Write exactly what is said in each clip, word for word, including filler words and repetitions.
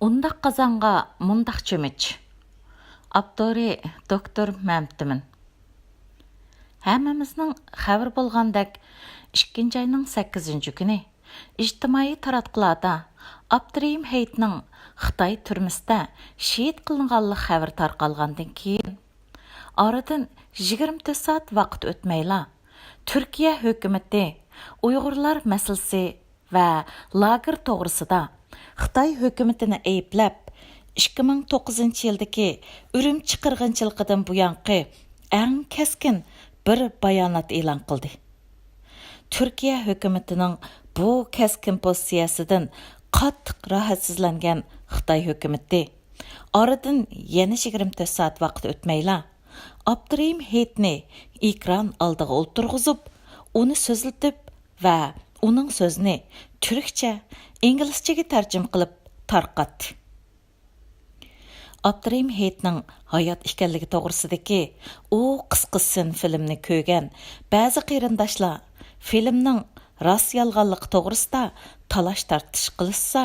ئۇنداق قازانغا مۇنداق چۆمۈچ. ئاپتورى: دوكتور مەمتىمىن. ھەممىمىزنىڭ خەۋىرى بولغاندەك، ئىككىنچى ئاينىڭ سەككىزىنچى كۈنى ئىجتىمائىي تاراتقۇلاردا ئابدۇرېھىم ھېيتنىڭ خىتاي تۈرمىسىدە شېھىت قىلىنغانلىق خەۋىرى تارقالغاندىن كېيىن، ئارىدىن يىگىرمە تۆت سائەت ۋاقىت ئۆتمەيلا، تۈركىيە ھۆكۈمىتى ئۇيغۇرلار مەسىلىسى ۋە لاگېر توغرىسىدا خىتاي ھۆكۈمىتىنى ئەيىبلەپ، ئىككى مىڭ توققۇزىنچى يىلدىكى ئۈرۈمچى قىرغىنچىلىقىدىن بۇيانقى ئەڭ كەسكىن بىر بايانات ئېلان قىلدى. تۈركىيە ھۆكۈمىتىنىڭ بۇ كەسكىن پوزىتسىيەسىدىن قاتتىق راھەتسىزلەنگەن خىتاي ھۆكۈمىتى ئارىدىن يەنە يىگىرمە تۆت سائەت ۋاقىت ئۆتمەيلا، ئابدۇرېھىم ھېيتنى ئېكران ئالدىغا ئولتۇرغۇزۇپ، ئۇنى سۆزلىتىپ ۋە ئۇنىڭ سۆزىنى تۈركچە، ئىنگلىزچىگە تەرجىمە قىلىپ تارقاتتى. ئابدۇرېھىم ھېيتنىڭ ھايات ئىكەنلىكى توغرىسىدىكى ئۇ قىسقا سىن فىلىمنى كۆرگەن بەزى قېرىنداشلار فىلىمنىڭ راست يالغانلىقى توغرىسىدا تالاش-تارتىش قىلىشسا،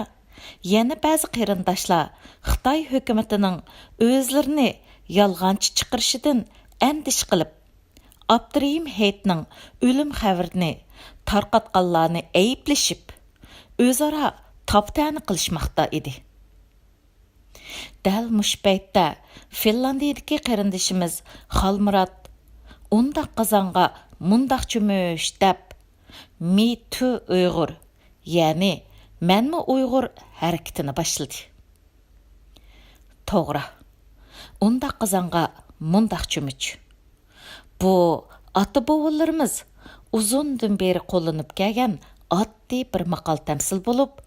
يەنە بەزى قېرىنداشلار خىتاي ھۆكۈمىتىنىڭ ئۆزلىرىنى يالغانچى چىقىرىشىدىن ئەندىشە قىلىپ، ئابدۇرېھىم ھېيتنىڭ ئۆلۈم خەۋىرىنى تارقاتقانلارنى ئەيىبلىشىپ، ئۆزئارا تاپا-تەنە قىلىشماقتا ئىدى. دەل مۇشۇ پەيتتە فىنلاندىيىدىكى قېرىندىشىمىز خالمۇرات «ئۇنداق قازانغا مۇنداق چۆمۈچ» دەپ، مى تۇ ئۇيغۇر، يەنى مەنمۇ ئۇيغۇر ھەرىكىتىنى باشلىدى. توغرا، ئۇنداق قازانغا مۇنداق چۆمۈچ. بۇ ئاتا-بوۋىلىرىمىز ئۇزۇندىن بېرى قوللىنىپ كەلگەن ئاددىي بىر ماقال-تەمسىل بولۇپ،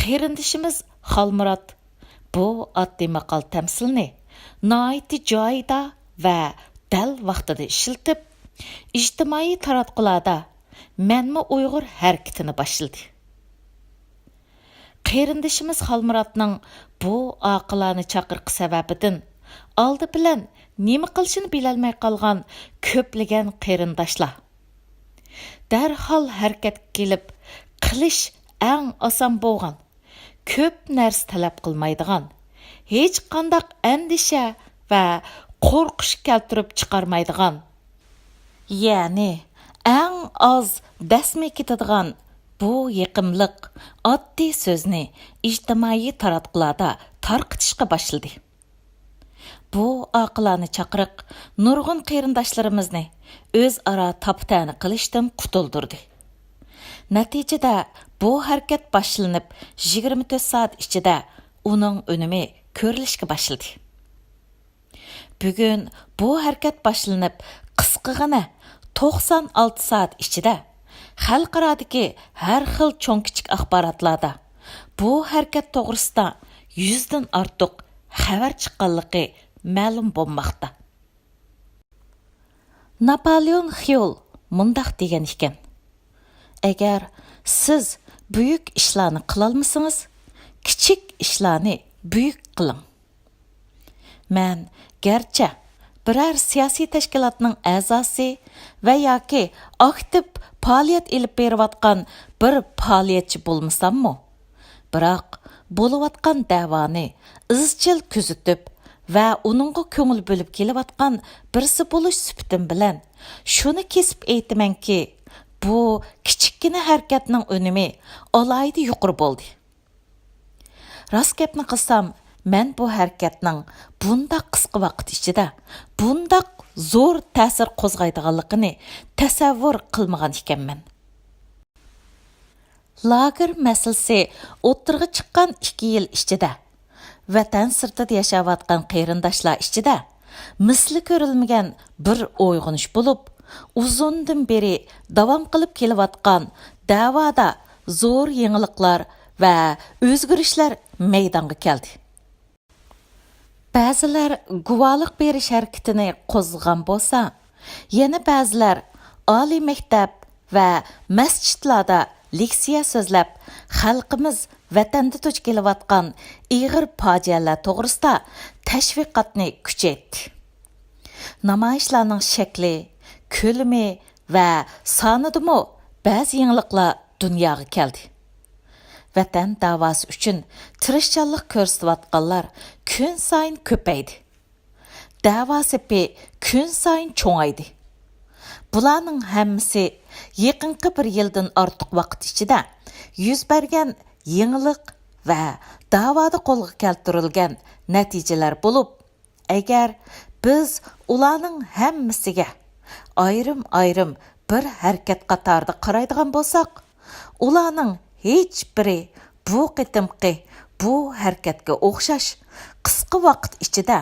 قېرىندىشىمىز خالمۇرات بۇ ئاددىي ماقال-تەمسىلنى ناھايىتى جايىدا ۋە دەل ۋاقتىدا ئىشلىتىپ، ئىجتىمائىي تاراتقۇلاردا مەنمۇ ئۇيغۇر ھەرىكىتىنى باشلىدى. قېرىندىشىمىز خالمۇراتنىڭ بۇ ئاقىلانە چاقىرىقى سەۋەبىدىن ئالدى بىلەن نېمە قىلىشىنى بىلەلمەي قالغان كۆپلىگەن قېرىنداشلار دەرھال ھەرىكەتكە كېلىپ، قىلىش ئەڭ ئاسان بولغان، كۆپ نەرسە تەلەپ قىلمايدىغان، ھېچقانداق ئەندىشە ۋە قورقۇش كەلتۈرۈپ چىقارمايدىغان، يەنى ئەڭ ئاز دەسمى كېتىدىغان بۇ يېقىملىق، ئاددىي سۆزنى ئىجتىمائىي تاراتقۇلاردا تارقىتىشقا باشلىدى. بۇ ئاقىلانە چاقىرىق نۇرغۇن قېرىنداشلىرىمىزنى ئۆزئارا تاپا-تەنە قىلىشتىن قۇتۇلدۇردى. نەتىجىدە بۇ ھەرىكەت باشلىنىپ يىگىرمە تۆت سائەت ئىچىدە ئۇنىڭ ئۈنۈمى كۆرۈلۈشكە باشلىدى. بۈگۈن بۇ ھەرىكەت باشلىنىپ قىسقىغىنە توقسان ئالتە سائەت ئىچىدە خەلقئارادىكى ھەر خىل چوڭ-كىچىك ئاخباراتلاردا بۇ ھەرىكەت توغرىسىدا يۈزدىن ئارتۇق خەۋەر چىققانلىقى مەلۇم بولماقتا. ناپالېئون خىيول مۇنداق دېگەن ئىكەن: «ئەگەر سىز بۈيۈك ئىشلارنى قىلالمىسىڭىز، كىچىك ئىشلارنى بۈيۈك قىلىڭ.» مەن گەرچە بىرەر سىياسىي تەشكىلاتنىڭ ئەزاسى ۋە ياكى ئاكتىپ پائالىيەت ئېلىپ بېرىۋاتقان بىر پائالىيەتچى بولمىساممۇ، بىراق بولۇۋاتقان دەۋانى ئىزچىل كۆزىتىپ ۋە ئۇنىڭغا كۆڭۈل بۆلۈپ كېلىۋاتقان بىرسى بولۇش سۈپىتىم بىلەن شۇنى كېسىپ ئېيتىمەنكى، بۇ كىچىككىنە ھەرىكەتنىڭ ئۈنۈمى ئالاھىدە يۇقىرى بولدى. راست گەپنى قىلسام، مەن بۇ ھەرىكەتنىڭ بۇنداق قىسقا ۋاقىت ئىچىدە بۇنداق زور تەسىر قوزغايدىغانلىقىنى تەسەۋۋۇر قىلمىغان ئىكەنمەن. لاگېر مەسىلىسى ئوتتۇرىغا چىققان ئىككى يىل ئىچىدە، ۋەتەن سىرتىدا ياشاۋاتقان قېرىنداشلار ئىچىدە مىسلى كۆرۈلمىگەن بىر ئويغىنىش بولۇپ، ئۇزۇندىن بېرى داۋام قىلىپ كېلىۋاتقان دەۋادا زور يېڭىلىقلار ۋە ئۆزگىرىشلەر مەيدانغا كەلدى. بەزىلەر گۇۋاھلىق بېرىش ھەرىكىتىنى قوزغىغان بولسا، يەنە بەزىلەر ئالىي مەكتەپ ۋە مەسچىتلاردا لېكسىيە سۆزلەپ، خەلقىمىز ۋەتەندە دۇچ كېلىۋاتقان ئېغىر پاجىئەلەر توغرىسىدا تەشۋىقاتنى كۈچەيتتى. نامايىشلارنىڭ شەكلى، كۆلىمى ۋە سانىدىمۇ بەزى يېڭىلىقلار دۇنياغا كەلدى. ۋەتەن داۋاسى ئۈچۈن تىرىشچانلىق كۆرسىتىۋاتقانلار كۈنسايىن كۆپەيدى. دەۋا سېپى كۈنسايىن چوڭايدى. بۇلارنىڭ ھەممىسى يېقىنقى بىر يىلدىن ئارتۇق ۋاقىت ئىچىدە يۈز بەرگەن يېڭىلىق ۋە داۋادا قولغا كەلتۈرۈلگەن نەتىجىلەر بولۇپ، ئەگەر بىز ئۇلارنىڭ ھەممىسىگە ئايرىم-ئايرىم بىر ھەرىكەت قاتارىدا قارايدىغان بولساق، ئۇلارنىڭ ھېچبىرى بۇ قېتىمقى بۇ ھەرىكەتكە ئوخشاش قىسقا ۋاقىت ئىچىدە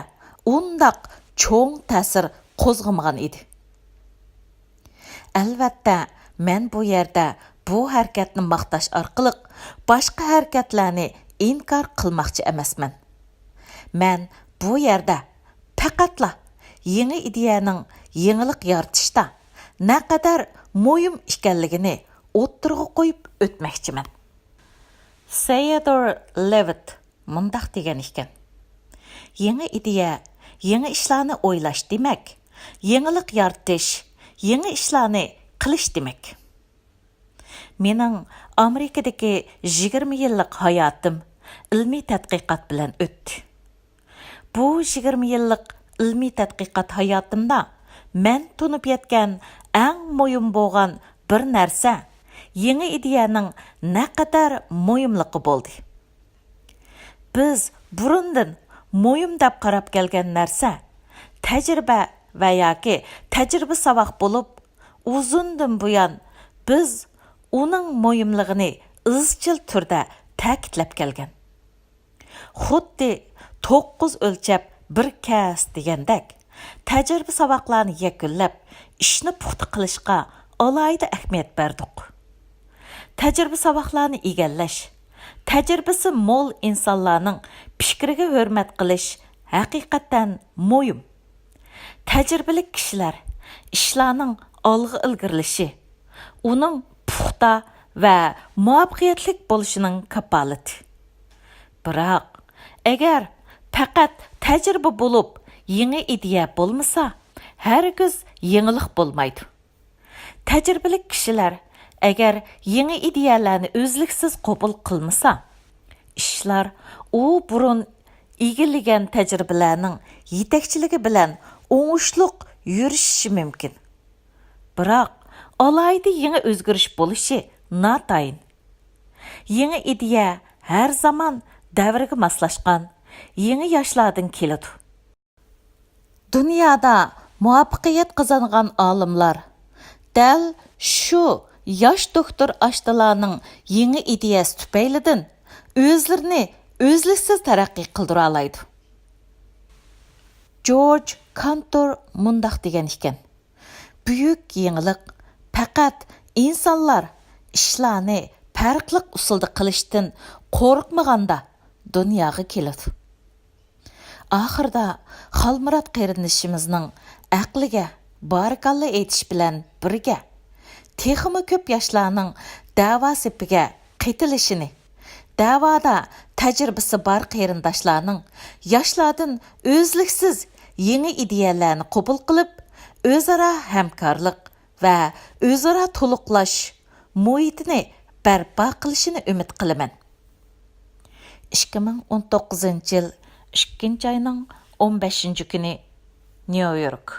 ئۇنداق چوڭ تەسىر قوزغىمىغان ئىدى. ئەلۋەتتە، مەن بۇ يەردە بۇ ھەرىكەتنى ماختاش ئارقىلىق باشقا ھەرىكەتلەرنى ئىنكار قىلماقچى ئەمەسمەن. مەن بۇ يەردە پەقەتلا يېڭى ئىدىيەنىڭ يېڭىلىق يارىتىشتا نەقەدەر مۇھىم ئىكەنلىكىنى ئوتتۇرىغا قويۇپ ئۆتمەكچىمەن. سېئودور لېۋىت مۇنداق دېگەن ئىكەن: يېڭى ئىدىيە، يېڭى ئىشلارنى ئويلاش دېمەك، يېڭىلىق يارىتىش، يېڭى ئىشلارنى قىلىش دېمەك. مېنىڭ ئامېرىكىدىكى يىگىرمە يىللىق ھاياتىم ئىلمىي تەتقىقات بىلەن ئۆتتى. بۇ يىگىرمە يىللىق ئىلمىي تەتقىقات ھاياتىمدا مەن تونۇپ يەتكەن ئەڭ مۇھىم بولغان بىر نەرسە يېڭى ئىدىيەنىڭ نەقەدەر مۇھىملىقى بولدى. بىز بۇرۇندىن مۇھىم دەپ قاراپ كەلگەن نەرسە تەجرىبە ۋە ياكى تەجرىبە ساۋاق بولۇپ، ئۇزۇندىن بۇيان بىز ئۇنىڭ مۇھىملىقىنى ئىزچىل تۈردە تەكىتلەپ كەلگەن. خۇددى توققۇز ئۆلچەپ بىر كەس دېگەندەك، تەجرىبە ساۋاقلارنى يەكۈنلەپ، ئىشنى پۇختا قىلىشقا ئالاھىدە ئەھمىيەت بەردۇق. تەجرىبە ساۋاقلارنى ئىگىلەش، تەجرىبىسى مول ئىنسانلارنىڭ پىكرىگە ھۆرمەت قىلىش ھەقىقەتەن مۇھىم. تەجرىبىلىك كىشىلەر ئىشلارنىڭ ئالغا ئىلگىرىلىشى، ئۇنىڭ پۇختا ۋە مۇۋەپپەقىيەتلىك بولۇشىنىڭ كاپالىتى. بىراق، ئەگەر پەقەت تەجرىبە بولۇپ، يېڭى ئىدىيە بولمىسا، ھەرگىز يېڭىلىق بولمايدۇ. تەجرىبىلىك كىشىلەر ئەگەر يېڭى ئىدىيەلەرنى ئۈزلۈكسىز قوبۇل قىلمىسا، ئىشلار ئۇ بۇرۇن ئىگىلىگەن تەجرىبىلەرنىڭ يېتەكچىلىكى بىلەن ئوڭۇشلۇق يۈرۈشۈشى مۇمكىن. بىراق، ئالاھىدە يېڭى ئۆزگىرىش بولۇشى ناتايىن. يېڭى ئىدىيە ھەر زامان دەۋرگە ماسلاشقان يېڭى ياشلاردىن كېلىدۇ. دۇنيادا مۇۋەپپەقىيەت قازانغان ئالىملار دەل شۇ ياش دوكتور ئاشنىلارنىڭ يېڭى ئىدىيەسى تۈپەيلىدىن ئۆزلىرىنى ئۈزلۈكسىز تەرەققىي قىلدۇرالايدۇ. جورج كانتور مۇنداق دېگەن ئىكەن: بۈيۈك يېڭىلىق پەقەت ئىنسانلار ئىشلارنى پەرقلىق ئۇسۇلدا قىلىشتىن قورقمىغاندا دۇنياغا كېلىدۇ. ئاخىرىدا خالمۇرات قېرىندىشىمىزنىڭ ئەقلىگە بارىكاللا ئېيتىش بىلەن بىرگە، تېخىمۇ كۆپ ياشلارنىڭ دەۋا سېپىگە قېتىلىشىنى، دەۋادا تەجرىبىسى بار قېرىنداشلارنىڭ ياشلاردىن ئۈزلۈكسىز يېڭى ئىدىيەلەرنى قوبۇل قىلىپ، ئۆزئارا ھەمكارلىق ۋە ئۆزئارا تولۇقلاش مۇھىتىنى بەرپا قىلىشىنى ئۈمىد قىلىمەن. ئىككى مىڭ ئون توققۇزىنچى يىل ئىككىنچى ئاينىڭ ئون بەشىنچى كۈنى، نيۇ يورك.